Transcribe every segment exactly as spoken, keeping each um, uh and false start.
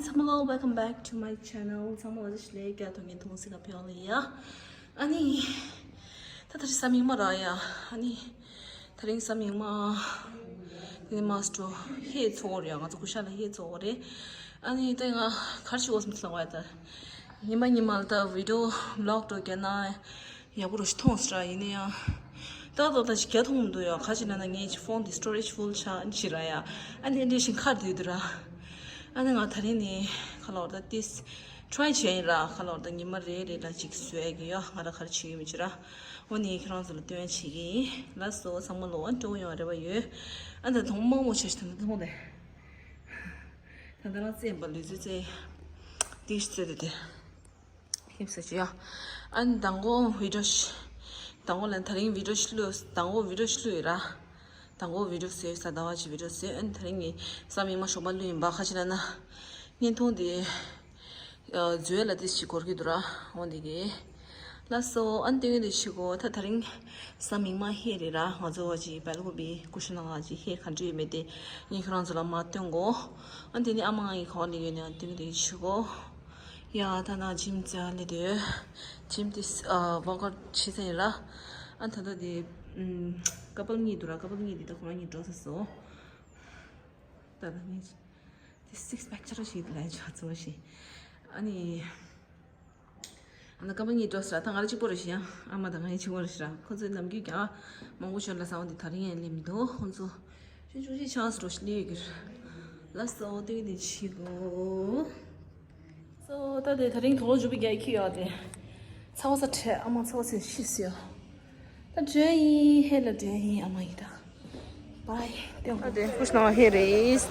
Hello, welcome back to my channel. ཚང་མ་ལ་བཀྲ་ཤིས་བདེ་ལེགས། ཐུགས་རྗེ་ཆེ། ད་ཕེབས་ལ་ཡ། ཨ་ནི། ད་ད་རིང་གཟའ་མིག་དམར་ར་ཡ། ཨ་ནི། ད་རིང་གཟའ་མིག་དམར། དེ་ནི་མ་སྤྲོ། ཧེ་ཚོགས་རེད་ཡ། ང་ཚོ་སྐུ་ཤ་ལ་ཧེ་ཚོགས་རེད། ཨ་ནི་ད་ང་གར་ཞིག་འོ་སམ་ཚང་བ་ཡ། ད་ཉི་མ་ཉི་མ་ལ་ད་བི་ཌིའོ་བི་ལོག་འགྲོ་རྒྱ་ན། ཡག་པོ་རུ་ཞིག་མཐོང་སྲིད་ར། ཡིན་ན་ཡང་ཏག་ཏག་ཏག་ཞིག་རྒྱག་མཐོང་མི་འདུག་ཡ། ག་ཅི་ན་ན་ངའི་ཕོན་དེ་སི་ཊོ་རེཇ་ཕུལ་ཆགས་ཅི་ར་ཡ། ཨ་ནི་འདྲེ་ཞིང་ཁར་བསྡད་འདུག་ར། ཨ་ནི་ང་ད་རིང་ནི་ཁ་ལོར་ད་ཏིས་ཊི་རའི་བྱས་ཡིན་ར། ཁ་ལོར་ད་ཉི་མ་རེ་རེ་ལ་ཅིག་བཟོས་ཡ་གི་ཡོད། ང་ར་ག་རེ་བྱེད་ཀྱི་མི་བྱེད་ར། འོ་ནི་ཁྱེད་རང་ཚོ་ལ་སྟོན་བྱེད་ཀྱི་ཡིན། ལགས་སོ། ཚང་མ་ལོ་སྤྲོ་བོ་ཡོང་རེ་བ་ཡོད། ཨ་ད་དོང་མང་མོ་ཆེ་ཞིག་ད་ད་མཐོང་དེ། ད་ད་རང་བཙན་པ་ལུས་རྩལ་རྩལ་ཏིས་བཙལ་དེ་དེ། ཧིབ་སེ་ཅི་ཡ། ཨ་ནི་དང་པོ་བི་ཌིའོ་ཤི། དང་པོ་ལ་ད་རིང་བི་ཌིའོ་ཤི་བླུགས། དང་པོ་བི་ཌིའོ་ཤི་བླུགས་ཡོད་ར། དང་པོ་བི་ཌིའོ་བཟོས། གཟའ་ཟླ་བ་གཅིག་བི་ཌིའོ་བཟོས། ཨ་ནི་ད་རིང་གི་གཟའ་མིག་དམར་ཞོགས་པ་བླུགས་ཡིན་པ། ག་ཅི་ལ་ན། བརྙན་ཐུང་འདི། ཨ། མཛོད་ལ་ཏིས་ཞིག་འགོར་གྱི་འདུག་ར། འོ་འདི་གི། ལགས་སོ། ཨ་ནི་སྟོན་གྱི་འདུག་ཞུ་གོ། ད་ད་རིང་གཟའ་མིག་དམར་ཧེ་རེད་ར། ང་ཚོ་བ་ཅི་སྦེལ་ཀོབ་པའི་སྐུ་ཤ་ནང་ལ་ཅི་ཧེ་ག་འདྲ་ཡོད་མེད་དེ་ངས་ཁྱེད་རང་ཚོ་ལ་མར་སྟོན་གོ། ཨ་ནི་དེ་ནི་ཨ་མ་ང་གི་གོ་ལ་ཡོད་ནས་ཨ་ནི་སྟོན་གྱི་འདུག་ཞུ་གོ། ཡ་ད་ན་ཇིམ་ཙ་ལེ་དེ། ཇིམ་ཏིས། ཨ། ཝོག་ཨའུཊ་བྱེད་ས་ཡིན་ར། ཨ་ད་ལྟ་དེ། ཨམ། ཀ་པལ་གཉིས་འདུག་ར། ཀ་པལ་གཉིས་དེ་ད་ཁོ་རང་གཉིས་འགྲོ་ས་སོ། ད་ད་ངས་དེ་སིགས་པེག་ཆ་ར་ཞིག་ལ་ཆ་ཚོ་ཞིག་ཨ་ནི། ཨ་ན་ཀ་པལ་གཉིས་འགྲོ་ས་ར། ད་ང་ར་གཅིག་པོ་རེད་ཤི་ཡ། ཨ་མ་དང་ང་གཉིས་གཅིག་པོ་རེད་ཤི་ར། ཁོ་ཚོའི་ནམ་རྒྱུན་ཀྱང་མང་པོ་ཞོར་ལ་ས་འོ་དེ་ད་རིང་ཡང་སླེབས་མི་འདུག་ཁོ་ཚོ་ཆུང་ཆུང་ཞིག་ཆགས་སུ་འགྲོ་ཞིག་སླེབས་ཡོད་ཀྱི་ར། ལགས་སོ། དེ་གི་དེ་ཕྱི་གོ། སོ་ད་དེ་ད་རིང་དོག་ཇུ་པི་རྒྱལ་ཁྱི་ཡོད་དེ། ཚ་བ་ས་ཁྲལ། ཨ་མ་ཚ་བ་ས་ཤི་སོ། ད་འདྲ་ཡིན། ཧེ་ལ་འདྲ་ཡིན། ཨ་མ་ཡིན་ད། བའི། ད་དེ་ཁུ་ཤ་ནང་ཧེ་རེད་དེ། ངས་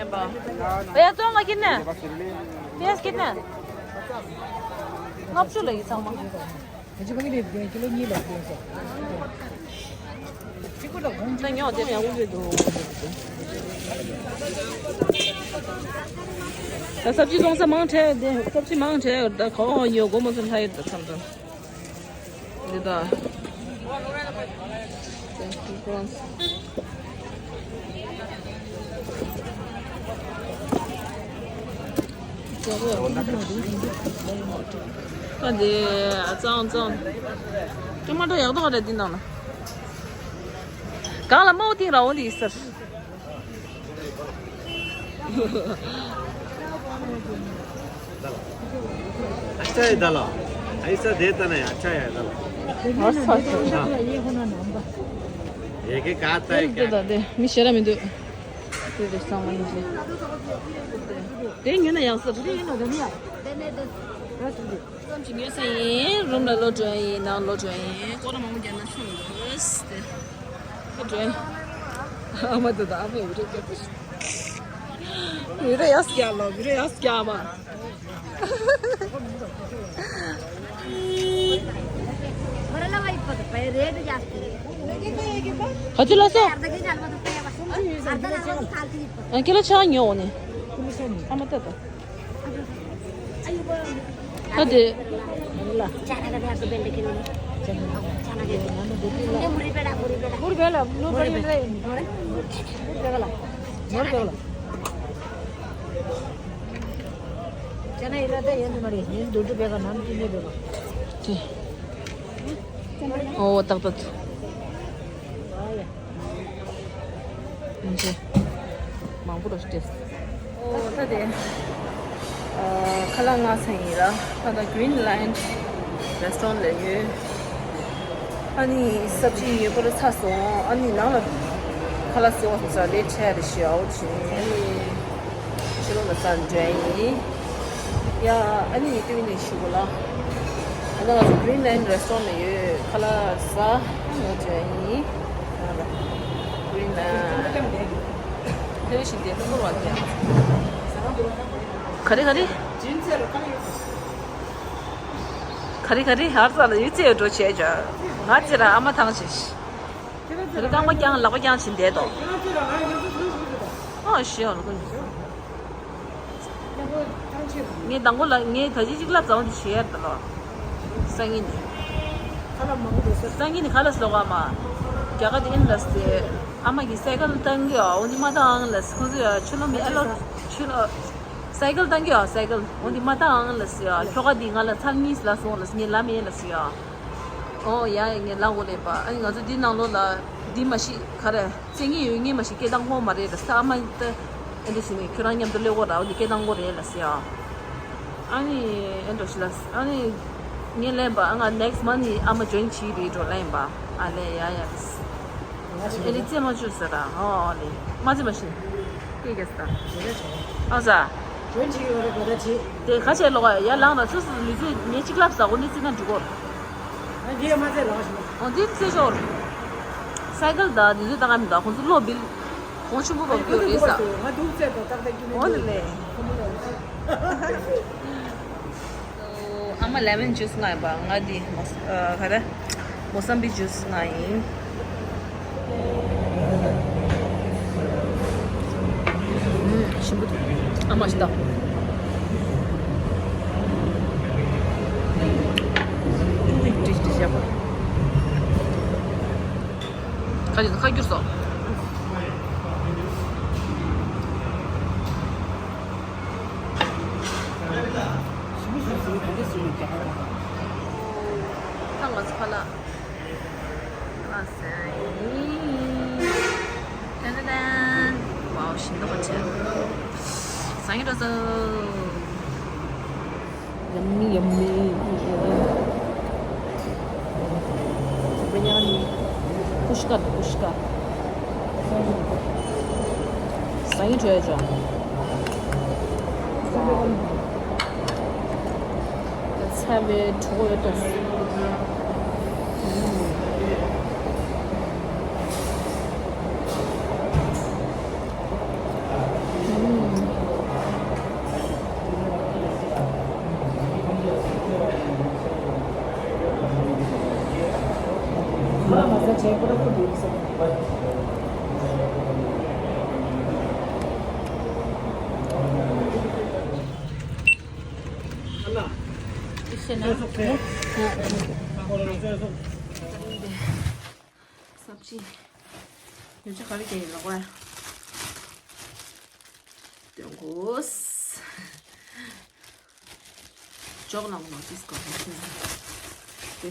པ། ཡ་ཙོང་ང་ཁྱེར་ནས། ཡ་ཁྱེར་ནས། ལྔ་བཅུ་ལ་ཡི་ཚང་མ། ད་ཉོ་དེ་ཡང་འུ་ཚོའི་འདུག་ད་སབ་ཇི་བཙོང་ས་མང་དྲགས་དེ། སབ་ཇི་མང་དྲགས་ཡོད། ད་ག་བ་ཡོད་དགོས་མོ་ཚོ་ལྷ་ཡོད་ད་ཚང་ཚང་། འདི་ད། ཨ་འདི་གཙང་གཙང་། ཊོ་མ་ཊོ་ཡག་ཐོག་རེད་འདི་ནང་ལ། གང་ལ་དམའ་བོ་ཐིང་ར་འོ་འདི་ཡིས་ཟེར། अच्छा है दाला। ऐसा देता नहीं, अच्छा है दाला। ཨ་ས་ས། ཡེ་གེ་ཀ་ཏ་ཡེ་ཀ། དེ་དེ་མི་ཤེས་ར་མི་འདུག་དེ་དེ་གཙང་མ་ཡིན་ཞེས། དེ་ཉོས་ན་ཡག་ས་རེད། ཙམ་ཞིག་ཉོས་ས་ཡིན། རུམ་ལ་ལོག་འགྲོ་ཡ་ཡིན། ནང་ལོག་འགྲོ་ཡ་ཡིན། སྐོར་ར་མང་པོ་རྒྱབ་ན་ཆུང་འདུག་སྟེ། ལོག་འགྲོ་ཡ་ཡིན། ཨ་མ་དེ་དང་ཨ་མའི་འུ་རེ་རྒྱབ་པ་ཞིག་འུ་རེ་ཡ་སྐྱ་ལ་འུ་རེ་ཡ་སྐྱ་མ། ରେଟ୍ ଯାକ। ཁ་ཆུ་ལ་སོ། अर्धा केजी हलवा तो है बस। अर्धा हलवा तो काल की। ཨ་ཀི་ལོ་ཆ་ཉོ་ནི། ཨ་མ་ཏ་ཏ། ཨ་དེ། चना का भी आपको बेंडे के लिए। चना के। ये मुड़ी पेड़ा, मुड़ी पेड़ा। मुड़ी पेड़ा, मुड़ी पेड़ा। मुड़ी पेड़ा। चना इरादा ये तुम्हारी, ये दो रुपये का नाम तीन रुपये का। ཨོ་ཏག་ཏག་ཨིན་ཇི། མང་པོ་རོ་སྟེ། ཨོ་ད་དེ། ཨ་ཁ་ལག་མངགས་ས་ཡིན་ར། ད་ད་Green Lion Restaurant ལ་ཡོད། ཨ་ནི་སབ་ཇི་ཉོས་པར་ཚར་སོང་། ཨ་ནི་ནང་ལ་ཁ་ལག་ཟེར་བ་སོང་ཙང་ལས་བྱས་རེ་ཞུ་ཨའོ་ཅི། ཨ་ནི་ཕྱི་ལོགས་ལ་ས་འདྲ་ཡིན། ཡ་ཨ་ནི་ཡིད་དུ་ནས་ཞུ་གོ་ལ། ཨ་ད་ང་ཚོ་Green Lion Restaurant ལ་ཡོད། ཁ་ལག་ཟ་ཡོད་འདྲ་ཡིན། ང་ལ་Green Lion། དེ་བཞིན་དེ་ལྷུན་པོར་བ་དེ། ག་རེ་ག་རེ། ག་རེ་ག་རེ། ཧར་ས་ལ་ཡུལ་ཚེ་འགྲོ་བྱས་ཀྱང་ང་ཚེ་ར་ཨ་མ་ཐང་ཆེ། དེ་རིང་རྐང་པ་བརྐྱངས་ལག་པ་བརྐྱངས་བྱས་བསྡད་དོ། ཨོ་ཤི་ཨོ་ལ་ཀུན། ངས་དང་པོ་ལ་ངས་ད་ཅི་གཅིག་ལབ་ཙང་དེ་བྱེད་ཡར་ད་ལོ། སང་ཉིན་ནི། སང་ཉིན་ནི་ག་ལ་སོགས་ཨ་མ། རྒྱ་གར་དེ་ཨིན་ལ་སྟེ། ཨ་མ་གིས་སའི་ཀལ་བཏང་གི་ཡོད། འོ་ནི་མ་བཏང་ལབ་སོང་། ཁོང་ཚོ་ཡ་ཆུ་ལོ་མི་ཨ་ལོ་ཆུ་ལོ་སའི་ཀལ་བཏང་གི་ཡོད། སའི་ཀལ། འོ་ནི་མ་བཏང་ལབ་སོང་ཡ། ཁྱོ་ག་འདི་ང་ལ་ཚར་གཉིས་ལབ་སོང་ལབ་སོང་། ངས་ལབ་མེད་ལབ་སོང་ཡ། ཨོ་ཡ་ཡ། ངས་ལབ་དགོས་རེད་པ། ཨ་ནི་ང་ཚོ་འདི་ནང་ལོགས་ལ་འདི་མ་གཞི་ག་རེ་བཙན་གྱི་ཡོད། ངས་མ་གཞི་སྐད་བཏང་དགོས་མ་རེད་ལབ་སོང་། ཨ་མ་ད་ཨ་འདི་ཟེར་ནས་ཁྱོད་རང་མཉམ་དུ་སླེབས་དགོས་ར། འོ་ནི་སྐད་བཏང་དགོས་རེད་ལབ་སོང་ཡ། ཨ་ནི་ཨེ་འགྲོ་ཞིག་ལ། ཨ་ནི་ངས་ལན་པ། ཨ་ང་next month ཨ་མ་join བྱེད་ཀྱི་རེད་འགྲོ་ལན་པ། ཨ་ལས་ཡ་ཡ། ཨེ་ལི་རྩེད་མ་བཅུག་ཟེར་ར། ཨོ་ལེ། མ་རྩེད་མ་ཤི། སྐད་རྒྱག་ས། ཨ་ཟ། join བྱེད་ཀྱི་ཡོད་རེད་པ། ད་ཅི། དེ་ཁ་ཆད་ལོག་ཡ་ལངས་དང་། སུ་སུ་ལུས་རྩེད་ངས་གཅིག་ལབ་ཟ་གོ་ནི་རྩེད་ན་འགྲིག་གོ། ང་འདི་ཡ་མ་རྩེད་ལོག་ཞིག་ལ། ཨོ་འདི་རྩེད་ཞོར། སའི་ཀལ་དང་འདི་ཚོ་བཏང་ག་མི་འདུག་ཁོང་ཚོ་གློག་བིལ་གོང་ཆེན་པོ་བབས་ཀྱི་ཡོད་རེད་ཟ། ང་འདུག་རྩེད་དང་ཏག་ཏག་ཀྱི་ཨོ་ལེ་ལེ། ཨ་མ་ལེ་མོན་ཇུས་མངགས་ཡིན་པ། ང་འདི་མོ་ཨ་ག་རེ་མོ་སམ་བི་ཇུས་མངགས་ཡིན། ཞིམ་པོ་འདུག་ཨ་མ་ཞིམ་འདུག་ཀྲིག་ཀྲིག་བྱས་པ། ཁ་ཁ་བསྒྱུར་སོང་། ད་ང་ཚོ་ཁ་ལག་ཨ་སེ། ཏན་ཏན་ཏན། ཝའོ། ཞིམ་མདོག་ཁ་ཆེ། སང་ཉིན་འགྲོ་སོང་། Yummy, yummy. Biryani. Pushka, pushka. Sangin choya cha. Let's have it. Chocolate toast. སབ་ཅི། ཉོ་ཆ་ག་རེ་རྒྱག་ཡིན་ལོག་པ། སྟོན་དགོས། འཇོག་ལང་ལོ་ཏིས་གོ་ཧ་ཤི། དེ།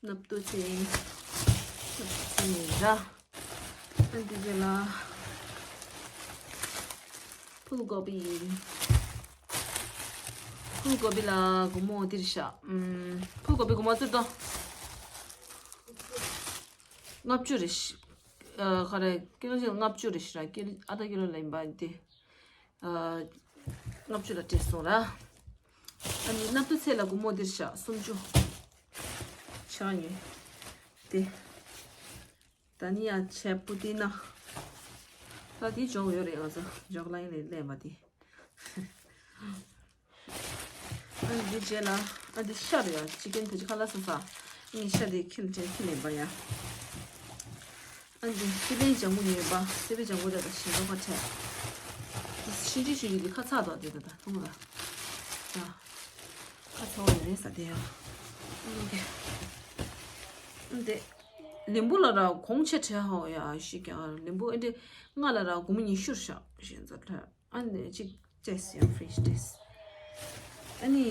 སྣབས་ཏོ་ཚེ། སྣབས་ཏོ་ཚེ་ནི་ར། ཨ་འདི་རྗེས་ལ། ཕུལ་གོ་བི། ཕུལ་གོ་བི་ལ་སྒོར་མོ་འདིར་བཞག་ཨམ། ཕུལ་གོ་བི་སྒོར་མོ་ཚོད་དོ། ལྔ་བཅུ་རེད་ཤག་ཨ་ག་རེ་ཀི་ལོ་ཅིག་ལྔ་བཅུ་རེད་ཤག་ར། ཀི་ཨ་ད་ཀི་ལོ་ལ་ཡིན་པ་འདི། ཨ་ལྔ་བཅུ་ལ་སྤྲད་སོང་ར། ཨ་ནི་སྣབས་ཏོ་ཚེ་ལ་སྒོར་མོ་འདིར་བཞག་སུམ་ཅུ། ཆག་ཡོད། དེ། ད་ནི་ཡ་ཆེ་པུ་ཏི་ན། ད་དེ་འཇོག་ཡོད་རེད། ང་ཚོ་འཇོག་ལ་ཡིན་ལས་ལས་མ་དེ། ཨ་འདི་རྗེས་ལ་ཨ་འདི་ཤ་རེད་ཡ། ཅི་ཀན་དེ་ཅི་ཁ་ལ་སོང་ས། ངས་ཤ་དེ་ཁྱིམ་དྲན་ཁྱིམ་ལེན་པ་ཡ། ཨ་འདི་སི་པན་ལྗང་གུ་ཡོད་པ། སི་པན་ལྗང་གུ་དེ་དང་ཞིང་ཁ་ཁ་བྲལ། ཤིང་ཅི་ཞིག་ཡོད་དེ་ཁ་ཚ་དོ་དེ་དང་ད་ཐུང་ལ། ཡ། ཁ་ཚ་བ་ཡོད་རེད་ས་དེ་ཡ། ཨ་འདི། ལིམ་བུ་ལ་ར་གོང་ཆེ་བྲལ་ཧོ་ཡ་ཤི་ཀྱང་ལིམ་བུ་ཨེ་འདྲེ་ང་ལ་ར་སྒོར་མོ་ཉི་ཤུར་བཞག་ཞེས་མཛད་ལ་ཨ་ནེ་གཅིག་བཙས་ཡང་ཕི་རིཇ་ཏེས། ཨ་ནི་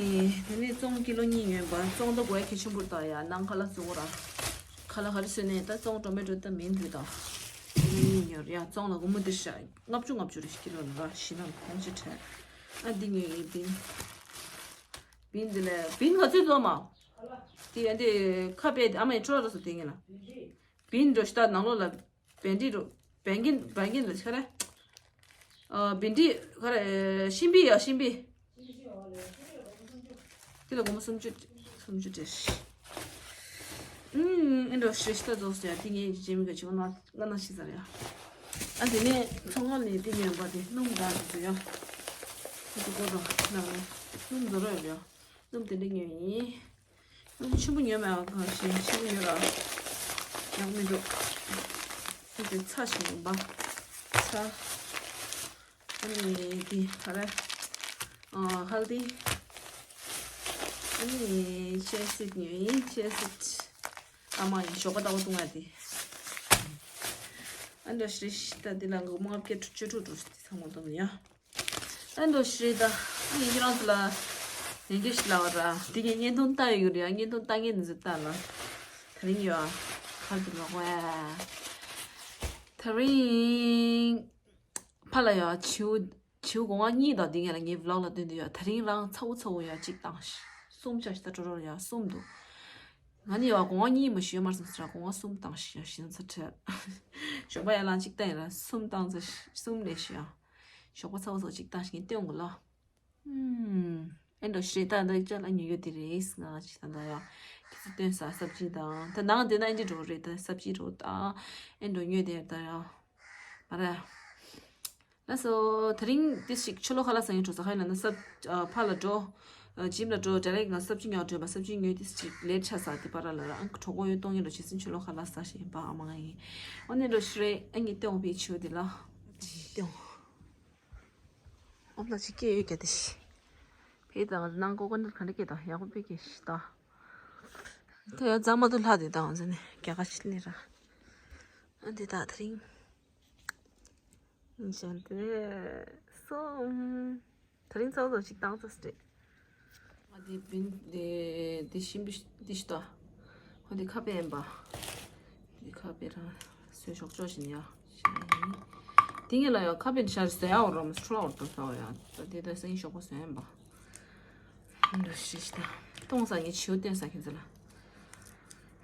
དེ་ནས་བཙོང་ཀི་ལོ་གཉིས་ཡོད་པ་བཙོང་ད་དགོས་ཡ་གལ་ཆེན་པོ་རེད་ད་ཡ། ནང་ཁ་ལག་བཟོ་དགོས་ར། ཁ་ལག་ག་རེ་བཟོས་ནས་ད་བཙོང་ཊོ་མེ་ཊོ་ད་མིན་འདུག་ད། ཀི་ལོ་གཉིས་ཉོ་ར་ཡ། བཙོང་ལ་སྒོར་མོ་འདིར་བཞག་ལྔ་བཅུ་ལྔ་བཅུ་རེ་ཞིག་ཀི་ལོ་ལ་ར་ཞི་ན་གོང་ཆེ་བྲལ། ཨ་འདི་ཉོས་ཡིན་པིན། པིན་འདི་ལས་པིན་ག་ཚོད་འཛོམས་མ། དེ་ཡང་དེ་ཁ་པས་དེ་ཨ་མའི་ཁྲོ་ར་སོ་དེ་ངེས་ལ། པིན་འགྲོ་ཤི་ད་ནང་ལོགས་ལ་བན་ཌི་རོ་བན་གིན་བན་གིན་ལ་ཆ་ར། ཨ་བན་ཌི་ག་ར་ཤིང་པི་ཡ་ཤིང་པི། དེ་ལ་སྒོར་མོ་སུམ་ཅུ་སུམ་ཅུ་སྤྲད་ཤི། ཨུམ་ཨེ་འགྲོ་ཤི་ཤི་ད་རྫོགས་སོ་ཡ། དེ་ངས་ཇེ་མི་ག་ཆེ་བ་ན་ང་ན་ཤི་ཟ་ར་ཡ། ཨ་དེ་ནས་ཚོང་ཁང་ནས་དེ་ཉོས་པ་དེ་སྣུམ་འདྲ་དེ་ཚོ་ཡ། ཁོ་ཚོ་ཀོ་ར་ནང་ནས་སྣུམ་བཟོ་ར་ཡོད་ཡ། སྣུམ་དེ་འདྲ་ཉོས་ཡིན། སྣུམ་ཆེན་པོ་ཉོས་མེད་ཨ། གང་ཞིག་ཆེན་པོ་ཉོས་ར་ཡག་མི་འདུག་ཨ་དེ་ཚྭ་ཞིག་ཡིན་པ། ཚྭ། ཨ་ནི་དེ་ག་རེ། ཨ་ཧལ་དི། ཨ་ནི་ཅི་ཡ་སིཌ་ཉོས་ཡིན། ཅི་ཡ་སིཌ། ཨ་མ་ཡིན་ཞོགས་པ་ལྟ་བུ་བཏུང་ང་དེ། ཨ་འདྲ་ཞིག་རེད་ཤག་ད་འདི་ལ་མགོ་མ་བརྒྱད་ཅུ་བཅུ་དྲུག་འགྲོ་ཞིག་དེ་ཚང་མ་འདོམས་ཡ། ཨ་འདྲ་ཞིག་རེད་ད། ཨ་ངས་ཁྱེད་རང་ཚོ་ལ་ལན་རྒྱག་ཞིག་ལབ་པ་ར། དེ་ངས་བརྙན་ཐུང་ལྟ་ཡོད་རེད་ཡ། བརྙན་ཐུང་ལྟ་མཁན་འདི་ཚོ་ལྟ་ལ། དེ་རིང་ཡོད་ཨ། ཧ་གི་ལོག་བས། དེ་རིང་ཕ་ལ་ཡོད་ཨ། བྱིའུ་བྱིའུ་སྒོ་ང་གཉིས་དང་འདི་ངས་ལ་ངའི་vlog་ལ་སྟོན་དུ་ཡོད། དེ་རིང་རང་ཚ་བོ་ཚ་བོ་ཡོད་གཅིག་བཏང་ཤག་གསུམ་ཆགས་ཤག་ད་ཀྲོ་ཀྲོ་ཡོད་གསུམ་འདུག་ང་ནི་ཡོད་སྒོ་ང་གཉིས་མ་ཞུས་མར་སོང་ཟེར་ར། སྒོ་ང་གསུམ་བཏང་ཤག་ཡ་ཞེ་ན་ཚ་ཁྲལ། ཞོགས་པ་ཡར་ལངས་གཅིག་བཏང་ཡིན་ར་གསུམ་བཏང་ཚེ་གསུམ་ལས་ཤག་ཡ། ཞོགས་པ་ཚ་བོ་ཚ་བོ་གཅིག་བཏང་ཤག་ངས་སྟོན་དགོས་ལ། ཨུམ། ཨེ་འགྲོ་ཤི་རེད་ད། འདི་ཅག་ལ་ཉོ་རྒྱུ་དེ་རེད་ང་ཅི་ད་ད་ཡ། ཁྱེད་ཚོ་སྟོན་ས་སབ་ཅི་དང་ད་ནང་དེ་ན་ཨེ་འདྲི་འགྲོ་རེད་ད། སབ་ཅི་འགྲོ་ད། ཨེ་འགྲོ་ཉོས་དེ་ད་ཡ། མ་ར། ལགས་སོ། དེ་རིང་ཏིས་ཞིག་ཕྱི་ལོགས་ཁ་ལག་ཟ་ཡིན་འགྲོ་ཟ་ཁ་ཡིན་ལ་ན་སབ་ཨ་ཕ་ལ་འགྲོ། ཨ་ཇིམ་ལ་འགྲོ་ཌའི་རེག་ང་སབ་ཅི་ཉོ་འགྲོ་བ། སབ་ཅི་ཉོས་ཏིས་ཞིག་ལེཊ་ཆགས་ས་དེ་པ་ར་ལ་ར་ཨང་གྲོགས་པོ་ཡོད་གཏོང་ཡིན་འགྲོ་བྱེད་སྲིད། ཕྱི་ལོགས་ཁ་ལག་ཟ་ཞིག་ཡིན་པ་ཨ་མ་ང་ཡིན། ཨ་ནེ་འགྲོ་ཤི་རེད། ཨ་ངས་སྟོན་བའི་ཆུ་དེ་ལ་སྟོན། ཨོ་ལ་ཅི་སྐད་ཡོད་ཀྱ་དེ་ཤི། བེ་དང་ནང་ཀོ་ཀོ་ནཊ་ག་འདྲ་སྐད་དང་ཡག་པོ་བེ་སྐད་ཤི་ད། ད་ཡ་རྫ་མ་དུ་ལྷ་དེ་དང་ཟེར་ནས་རྒྱ་གར་ཤི་ནི་ར། ཨ་འདི་ད་དེ་རིང་། ཞལ་འདྲེ་སོང་། དེ་རིང་ཚ་བོ་ཚ་བོ་ཞིག་བཏང་ཚར་སྲིད། ང་འདི་བིན་འདི་འདི་ཤིན་པི་འདི་ཤི་ཏོ། ཁོ་འདི་ཁ་པེ་ཡིན་པ། འདི་ཁ་པེ་རང་སོས་ཞོག་ཅོག་བཞིན་ཡ། འདི་ངས་ལ་ཡ་ཁ་པེ་ཤར་ཟེར་ཡ་འོ་རོམ་སི་ཁྲོ་འོ་ཏོ་ས་འོ་ཡ། འདི་ད་སེང་ཞོག་པ་སོན་ཡིན་པ། འདི་ཤི་ཤི་ད། གཏོང་ས་ངས་བྱིའུ་བསྟན་ས་ཁྱེད་ཚོ་ལ།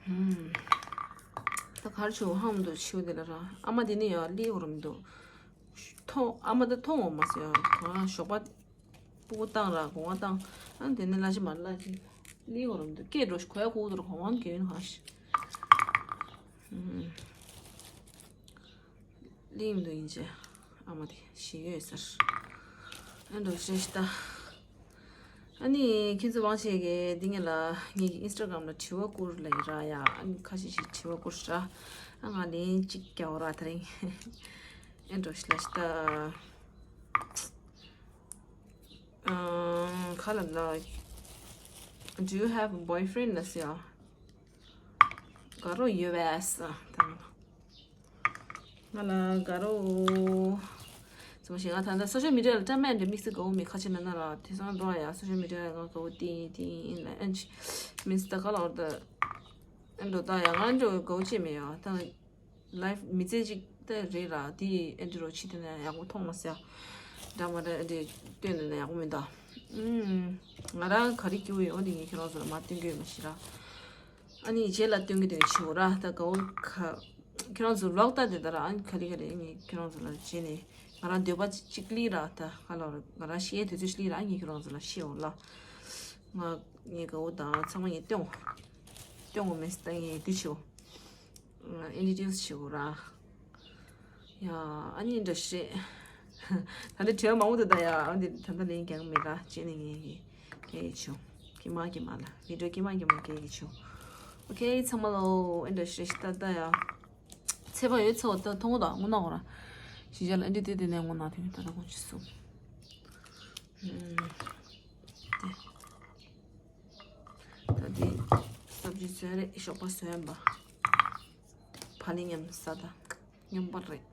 ཧུམ། ད་གར་ཆུ་ཧམ་འདུག་ཆུ་དེ་ལ་ར། ཨ་མ་དེ་ནི་ཡ་ལི་འོ་རམ་འདུག་མཐོང་ཨ་མ་ད་མཐོང་འོ་མ་ཟེར་ཡ། གང་ཞོགས་པ་སྤུ་གུ་བཏང་ར་གོང་བ་བཏང་། ཨ་དེ་ནི་ལ་ཅི་མ་ལ་ཅི་ལི་འོ་རམ་འདུག་སྐད་འགྲོ་ཤི་གོ་ཡ་གོ་དུ་ར་གོང་བ་གེ་ཡུན་ཧ་ཤི། ཧུམ། གླིང་དུ་ཡིན་ཅེ། ཨ་མ་དེ་ཞིག་ཡོད་ཟེར། ཨ་འགྲོ་ཤེས་ཤི་ད། ཨ་ནི་ཁྱེད་ཚོ་དབང་ཆེ་གི་འདི་ངེད་ལ་ངེད་ཀྱི་ཨིན་སི་ཊ་གྷ་རམ་ལ་དྲི་བ་བསྐུར་ལ་ཡི་ར་ཡ། ཨ་ནི་ཁ་ཤས་ཤིག་དྲི་བ་བསྐུར་ཤི་ར། ཨ་ང་ལན་གཅིག་རྒྱག་ར་དེ་རིང་། ཨ་འགྲོ་ཤི་ལ་ཤི་ད། ཨ་ཁ་ལ་ལ། Do you have a boyfriend? ལ་ཟེར་ཡ། དགའ་རོགས་ཡོད་པས་ད། ང་ལ་དགའ་རོགས། ཙམ་ཞིག་ང་ད་ལྟ་སོ་ཤལ་མི་ཌི་ཡ་ལ་ཀྲམ་མན་འདྲ་དམིགས་བསལ་དགའ་བོ་མེད། ཁ་ཆེ་ན་ན་ལ་དེང་སང་འགྲོ་ཡ་སོ་ཤལ་མི་ཌི་ཡ་ལ་ང་དགའ་བོ་ཏིང་ཏིང་ཡིན་ལ་ཨན་ཅི། མིན་སི་ད་ག་ལ་བར་ད། ཨན་འགྲོ་ད་ཡ་ང་འགྲོ་དགའ་བོ་ཅེས་མེད་ཡ་ད། ལའིབ་མི་ཚེ་གཅིག་ད་རེད་ར་དེ་ཨན་ཏི་རོ་ཕྱི་དེ་ན་ཡག་པོ་མཐོང་མ་སོང་ཡ། འདྲ་མ་འདྲ་ཨན་ཏི་སྟོན་ནས་ན་ཡག་པོ་མིན་ད། ཨུམ། ང་རང་ག་རེ་སྐྱིད་པོ་ཡོད་འོ་དེ་ངས་ཁྱེད་རང་ཚོ་ལ་མ་སྟོན་གི་ཡོད་མ་ཤི་ར། ཨ་ནི་རྗེས་ལ་སྟོན་གི་དེ་ཆེའོ་ར་ད་དགའ་བོ་ཁ། ཁྱེད་རང་ཚོ་ལོག་ལྟ་དེ་ད་ར་ཨ་ནི་ག་རེ་ག་རེ་ངས་ཁྱེད་རང་ཚོ་ལ་རྗེས་ནས་ང་རང་འདོད་པ་གཅིག་ལི་ར་ད་ཧ་ལོ་ར་ང་རང་ཤི་ཡའི་དུས་ཚོད་ཤི་ལི་ར་ངས་ཁྱེད་རང་ཚོ་ལ་ཤི་འོ་ལ། ང་ངས་དགའ་བོ་དང་ཚང་མ་ངས་སྟོན་འོ། སྟོན་འོ་མེད་ད་ངས་དུས་ཆེའོ། ཨིན་ཊྲོ་ཌིའུ་སི་བྱེད་དགོས་ར། ཡ། ཨ་ནི་འདྲ་ཤེས། ད་ལྟ་དྲི་བ་མང་པོ་འདུག་ད་ཡ། ཨ་འདི་ད་ལྟ་ལན་རྒྱག་མེད་ར་བྱས་ནས་ངས་ངས་ངས་ཀྱི་བྱུང་། ཀྱི་མ་ཀྱི་མ་ལ་བི་ཌིའོ་ཀྱི་མ་ཀྱི་མ་ཀྱི་ཀྱི་བྱུང་། ཨོ་ཁེ་ཚང་མ་ལོ་ཨེ་འདྲ་ཤེས་ཤི་ད་ད་ཡ། ཚེ་བ་ཡོད་ཚོ་ད་མཐོང་གོ་ད་དངོས་གནས་གོ་ར། ཞི་ཅ་ལ་ཨེ་འདྲ་དེ་དེ་ནས་དངོས་གནས་དེ་ད་ད་དགོངས་ཆི་སོང་། ད་འདི་སབ་ཇི་བཟོས་རེད། ཞོགས་པ་བཟོས་ཡིན་པ། བ་ལི་མཉམ་ཟ་ད་སྙོམས་པ་རེད།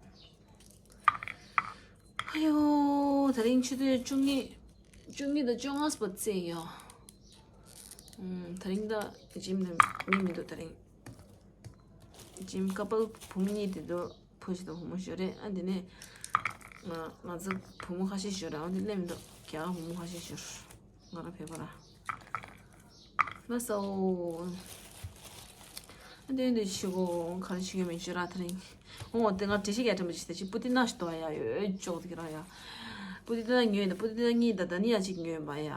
ཨ་ཡོ། དེ་རིང་ཆུ་ཚོད་བཅུ་གཉིས་བཅུ་གཉིས་དང་བཅོ་ལྔ་བར་ཙམ་ཡོད། ཨུམ། དེ་རིང་ད་ཇིམ་ནས་མི་མི་འདུག་དེ་རིང་ཇིམ་ཀ་པལ་བུ་མོ་གཉིས་དེ་འདུག་ཕོ་ཞིག་དང་བུ་མོ་ཞིག་རེད། ཨ་འདི་ནས་ང་ང་ཚོ་བུ་མོ་ཁ་ཤས་ཞིག་རེད། ཨ་འདི་སླེབས་མི་འདུག་རྒྱ་གར་བུ་མོ་ཁ་ཤས་ཞིག་ང་རང་བོད་པ་ར། ལགས་སོ། ཨ་འདི་འདི་ཞིག་གོ་ག་རེ་ཞིག་ཡོད་མེད་ཞིག་ར་དེ་རིང་། འོ་དེ་ང་འགྲེལ་བཤད་རྒྱག་དྲན་པ་ཞིག་ད་ཅི་པུ་ཏི་ན་ཞིག་འདུག་ཡ་ཡོད་ཅོག་དེ་ག་ར་ཡ། པུ་ཏི་ན་ཉོས་ད་པུ་ཏི་ན་གཉིས་ད་ད་ནི་ཡ་གཅིག་ཉོས་པ་ཡ།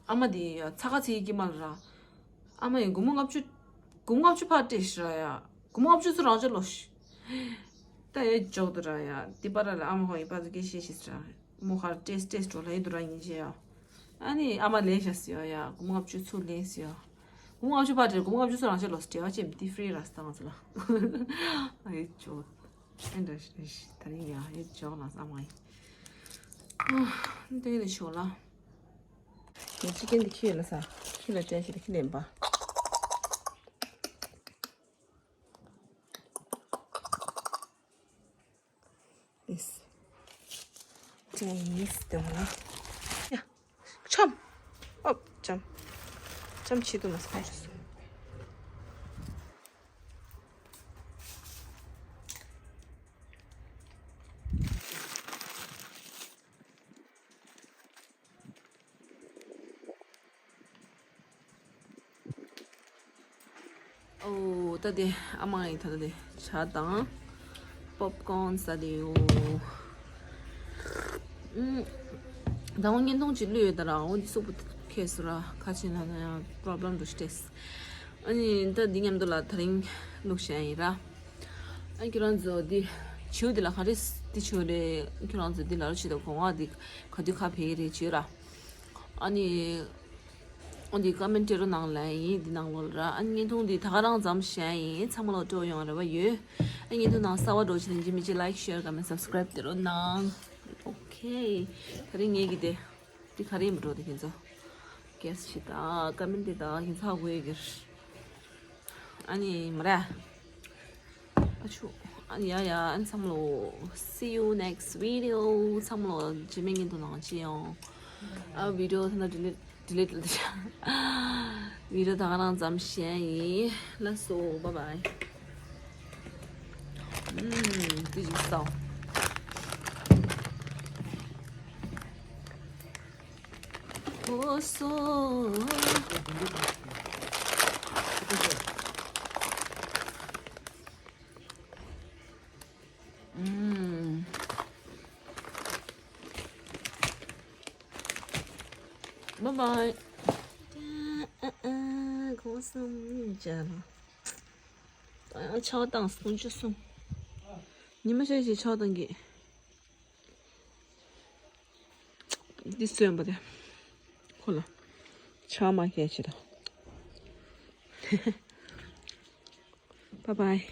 ཨ་མ་དེ་ཡ་ཚ་ཁ་ཚིག་གི་མ་ལ་ར། ཨ་མ་ཡི་སྒོར་མོ་ལྔ་བཅུ། སྒོར་མོ་ལྔ་བཅུ་ཕར་སྤྲད་ཤི་ར་ཡ། སྒོར་མོ་ལྔ་བཅུ་ཚུར་རང་ཅག་ལོ་ཤི། ད་ཡ་ཅོག་དུ་ར་ཡ། དེ་པ་ར་ལ་ཨ་མ་ཧོ་ཡི་པ་ཚོ་སྐད་བཤད་ཤི་སི་ར། མོ་ཧར་སྤྲད་སྤྲད་འགྲོ་ལ་ཡི་དུ་ར་ཡིན་ཅེ་ཡ། ཨ་ནི་ཨ་མ་ལེན་ཤ་སི་ཡ་ཡ། སྒོར་མོ་ལྔ་བཅུ་ཚུར་ལེན་སི་ཡ། སྒོར་མོ་ལྔ་བཅུ་ཕར་སྤྲད་སྒོར་མོ་ལྔ་བཅུ་ཚུར་རང་ཅག་ལོ་སི་སྤྲད་བ་ཅེ་མི་ཏི་ཧྥི་རི་ར་སི་ད་ང་ཚོ་ལ། ཨ་ཡ་ཅོག་ཨེ་འདྲ་ཞིག་རེད་ཤི། ད་རིང་ཡ་ཡོད་ཅོག་ལ་བསམ་བ་ཡིན། ཨ་འདི་ནས་ཤོག་ལ། ངས་ཅི་ཀན་འདི་ཁྱི་ཡོད་ལ་ས། ཁྱི་ལ་སྤྲད་ཤི་ད་ཁྱི་ལེན་པ། ཅན་ཡིན་སྟོན་ན། ཡ། ཆམ། ཨོབ་ཆམ། ཆམ་ཆི་དུ་མ་སོང་ཆུ་སོང་། ཨོ། ད་དེ་ཨ་མ་ཡིས་ད་ལྟ་དེ་ཇ་དང་པོབ་ཀོན་ཟ་དེ་ཡོད། ཨུམ། ད་འོ་བརྙན་ཐུང་ཅིག་བླུགས་ཡོད་ད་ར། འོ་འདི་སུག་པོ་ཁེལ་སོང་ར། ཁ་ཆེ་ན་ན་ཡང་པོ་རོབ་ལེམ་འགྲོ་ཤི་ཏེས། ཨ་ནི་ད་འདི་མཉམ་དུ་ལ་དེ་རིང་བླུགས་བཞག་ཡིན་ར། ཨ་ཁྱོད་རང་ཚོ་འདི་བྱིའུ་འདི་ལ་ག་རེ་འདི་བྱིའུ་རེད། ཁྱོད་རང་ཚོ་འདི་ལ་རོ་ཆེ་ད་གོང་འོག་འདི་ག་དུས་ཁ་ཕེ་རེད་བྱིའུ་ར། ཨ་ནི། འོ་འདི་ཀོ་མེན་ཊི་སྤྲད་རོགས་གནང་ལབ་ཡིན། འདི་ནང་ལོགས་ལ་ར། ཨ་ནི་བརྙན་ཐུང་འདི་ད་ག་རང་མཚམས་བཞག་ཡིན། ཚང་མ་ལ་སྤྲོ་ཡོང་རེ་བ་ཡོད། ཨ་ནི་བརྙན་ཐུང་ནང་གསར་པ་འགྲོ་ཕྱིན་ཡིན་གཅིག་མིན་གཅིག་ལའིཀ་ཤེར་ཀོ་མེན་ཊི་སབ་སི་ཀ་རེབ་སྤྲད་རོགས་གནང་། ཨོ་ཁེ། དེ་རིང་ངེད་ཀྱི་དེ། འདི་ག་རེ་ཡིན་པ་འགྲོ་དེ་ཁྱེད་ཚོ། གེ་སི་བྱེད་དང་ཀོ་མེན་ཊི་དང་ཁྱེད་ཚོ་ཧ་གོ་ཡོད་ཀྱི་རེད། ཨ་ནི་མ་ར། ཨ་ཆུ། ཨ་ནི་ཡ་ཡ། ཨ་ནི་ཚང་མ་ལོ། See you next video. ཚང་མ་ལོ་རྗེས་མའི་བརྙན་ཐུང་ནང་ཅི་ཡོང་། ཨ་བི་ཌི་ཡོ་ཐ་ན་ཌི་ལིཊ་ཌི་ལིཊ་ལ་དེ་བི་ཌི་ཡོ་ད་ག་རང་མཚམས་བཞག་ཡིན། ལགས་སོ། བཱའི་བཱའི། ཨུམ། དེ་ཅིག་སོ། ཨོ་སོ། ཨུམ། བཱའི་བཱའི། ཨ་ཨ། གོང་སོང་མི་འཇའ་ལ། ད་ཡང་ཆའོ་ཏང་སོང་ཆུ་སོང་། ཉི་མ་ཤར་ཞིག་ཆའོ་ཏང་གི། འདི་སོན་པ་དེ། ཁོ་ལ་ཆ་མ་ཁྱད་ཆེ་ད། བཱའི་བཱའི།